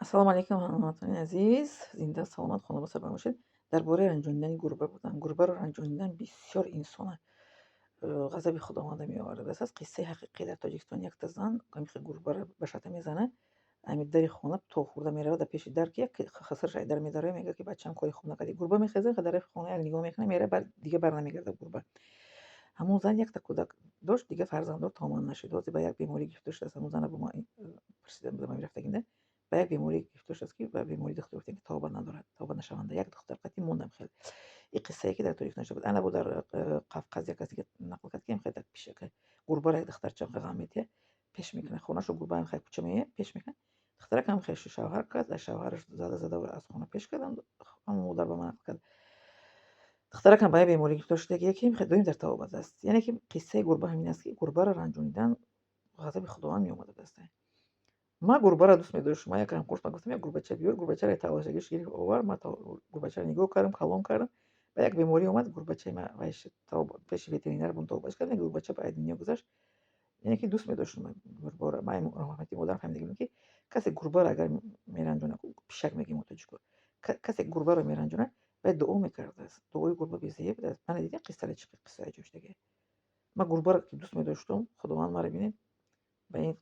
Ассалому алайкум, ҳамватанони азиз, зинда, саломат, хонавода сарбаланд бошед. Дар бораи ранҷонидани гурба будам. Гурбаро ранҷонидан бисёр инсона ғазаби Худованда меоварад. Аст қиссаи ҳақиқӣ: дар Тоҷикистон якта зан ҳамихел гурбаро ба шата мезанад, ҳами дари хона то хӯрда меравад, дар пеши дар ки як хасараш ай дар медарояд, мегӯяд, ки бачаам, кори хуб накардӣ. Гурба мехезад, дар хона як нигоҳ мекунад, меравад, дига барнамегардад гурба. Ҳамон зан якта кӯдак дошт, дига фарзанддор тамоман нашуд. Ҳозир ба як беморӣ гирифтор шудааст. Ҳамон зана бо ман пурсида будам, ҳамин рафтагинда. Ба як беморӣ гирифтор шудааст, ки ба бемории духтур гуфтем, ки тоба надорад, тоба нашаванда. Як духтар қатӣ мондам хеле. Ин қиссае, ки дар Тоҷикистон шуда буд. Ана бо дар Қавқаз як кас дига нақл кард, ки ҳам хеле пишака гурбаро як духтарча ғам метиҳад, пеш мекунад. Хонашу гурба ҳам хеле кӯча меояд, пеш мекунад. Духтарак ҳам хеле шавҳар кард, аз шавҳараш зада зада аз хона пеш кард. Ҳамон модар ба ман нақл кард. Духтарак ҳам ба як беморӣ гирифтор шудагие, ки доим дар табобат аст. Яъне ки қиссаи гурба ҳамин аст, ки гурбаро ранҷонидан ғазаби Худованд меомада аст. Ман гурбаро дӯст медоштам. Ман як ҳамкурсам гуфтам: «Як гурбача биёр». Гурбачаро таваллудшагиш гирифт, овард. Ман гурбачаро нигоҳ кардам, калон кардам. Ба як беморӣ омад, гурбачаи ман вай шуд, пеши ветеринар бурд, табобатш кардам, гурбача ба дунё гузашт. Яъне ки дӯст медоштам ман гурбаро. Ман раҳмати модарам фаҳмида будам, ки касе гурбаро агар меранҷонад, пишак мегӯем мо тоҷико, касе гурбаро меранҷонад, вай дуо мекардааст. Дуои гурба безеҳе будааст. Мана дидем, қиссаро, чӣ қиссаи аҷоиб шудагие. Ман гурбаро ки дӯст медоштум, Худованд маро бинед, ба ин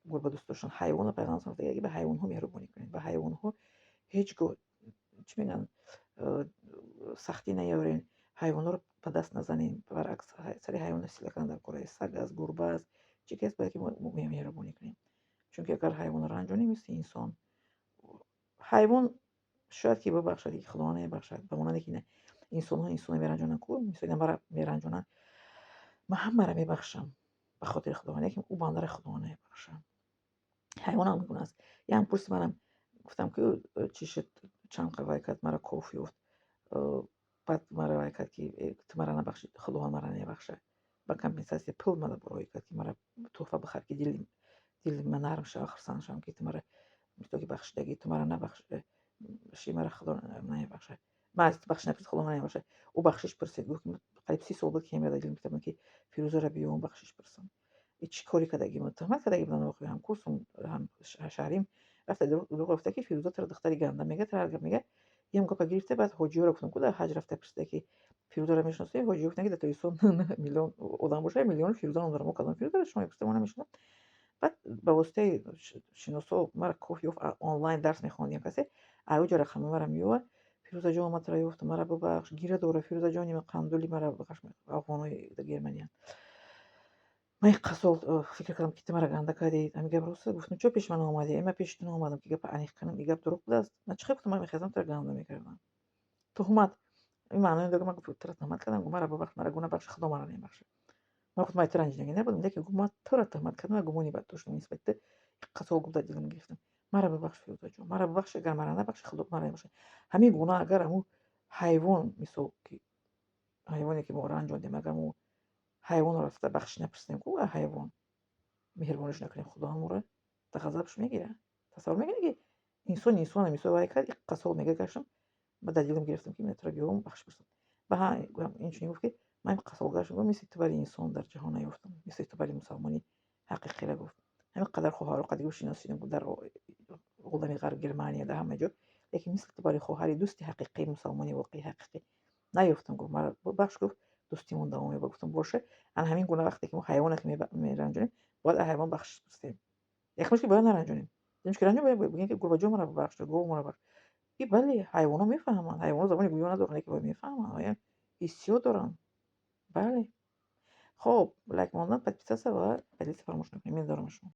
гурба дӯст доштан. Ҳайвонро Пайғамбар гуфтагие, ки ба ҳайвонҳо меҳрубонӣ кунед, ба ҳайвонҳо ҳеҷ гоҳ, чӣ мегӯянд, сахтӣ наёрен, ҳайвонҳоро ба даст назанем, баръакс, сари ҳайвонро сила кардан дар кор. Саг аст, гурба аст, чӣ ки аст, бояд ки мо меҳрубонӣ кунем. Чунки агар ҳайвонро ранҷонем, мисли инсон. Ҳайвон шояд ки бибахшад, ки Худованд намебахшад. Ба монанде ки инсонҳо инсонро меранҷонанд ку, мисол, маро меранҷонанд, ман ҳамаро мебахшам ба хотири Худованд, лекин ӯ бандаро Худованд намебахшад. Ҳайвонам мегуна аст. Як ҳамкурси манам гуфтам, ки чӣ шуд, чанд вай кард, мара коф ёфт, баъд мара вай кард, ки ту мара набахшӣ, Худованд мара намебахшад. Ба компенсация пул мара роҳӣ кард, ки мара тӯҳфа бихар, ки дили ман нарм шавад, хурсанд шавам, ки ту мара мисол ки бахшидагӣ, ту мара набахшӣ, мара Худо намебахшад. Ман аз ту бахшиш напурсид, Худо мара намебахшад. Ӯ бахшиш пурсид, гуфт, қариб 30 сол буд, ки ҳамин дилам гуфта будам, ки Фирӯзаро биём, бахшиш пурсам. И чӣ коре кардагӣ? Туҳмат кардагӣ будам, ҳамкурсум, ҳамшаҳрим рафта дурӯғ гуфта, ки Фирӯза туро духтари ганда мегӯяд, ҳар гап мегӯяд. Ям гапа гирифта, баъд ҳоҷиёро гуфтам, ку дар ҳаҷ рафта пурсида, ки Фирӯзаро мешиносӣ? Ҳоҷиё гуфтанд, ки дар Тоҷикистон миллион одам бошад, миллиони Фирӯза ном дорам, мо кадом Фирӯзаро шумо мепурсед, мо намешиносам. Баъд ба воситаи шиносо мара коф ёфт, онлайн дарс мехондем касе, ӯ ҷо рақами мара меёвад: «Фирӯзаҷон, ман туро ёфтам, мара бибахш». Гира дора: «Фирӯзаҷони ман, қандули мара бибахш». Афғонои Германия. Ман ин сол фикр кардам, ки ту мара ганда кардӣ, ҳамин гап рост. Гуфтам: «Чо пеши ман омадӣ?» Ман пеши ту наомадам, ки гапа аниқ кунам, ин гап дурӯғ будааст. Ман чӣ хел гуфтам, ман мехостам туро ганда мекардам. Туҳмат. Ин маънои дорад, ман туро туҳмат кардам, гуфт: «Мара бибахш, мара гуноҳ бахши, Худо мара намебахшад». Ман гуфтам: «Ман ту ранҷидагӣ набудам, лекин», гуфт, «ман туро туҳмат кардам ва гумони бад доштам нисбати ту. Иққа сол, гуфт, дар дилам гирифтам. Мара бибахш, Фирӯзаҷон, мара бибахш, агар мара набахши, Худо мара намебахшад». Ҳамин гуна агар ҳамун ҳайвон, мисол, ки ҳайвоне, ки мо ранҷондем, агар мо ҳайвонро рафта бахшиш напурсидем ку, ҳайвон меҳрубониш накунем, Худо ҳамонро дар ғазабаш мегирад. Тасаввур мекунӣ, ки инсон инсона мисол вай кард, иққа сол мега гаштам, ба дар дилам гирифтам, ки туро биёвам, бахшиш пурсам. Ба инчунин гуфт, ки ман иққа сол гаштам, мисли ту бари инсон дар ҷаҳон наёфтам, мисли ту бари мусалмони ҳақиқиро, гуфт. Ҳамин қадар хоҳаро қадигу шинос шудем дар олами ғарб, Германия, дар ҳама ҷо, лекин мисли ту барои хоҳари дӯсти ҳақиқӣ, мусалмони воқеи ҳақиқӣ наёфтам, гуфт. Мара бахш, гуфт, дӯстимон давом меёбад. Гуфтам: «Боша». Ана ҳамин гуна вақте ки мо ҳайвоне ки меранҷонем, бояд аз ҳайвон бахшиш пурсем. Якумш, ки бояд наранҷонем. Дуюмш, ки ранҷон, бояд бигӯем, ки гурбаҷон, мара бибахш, гов, мара бахш. И бале, ҳайвонҳо мефаҳманд. Ҳайвонҳо забони гӯё надоранд, лекин мефаҳманд, ҳиссиёт доранд. Бале. Хоб, лайк мондан, подписаться ва поделиться фаромӯш накунед. Миннатдорам аз шумо.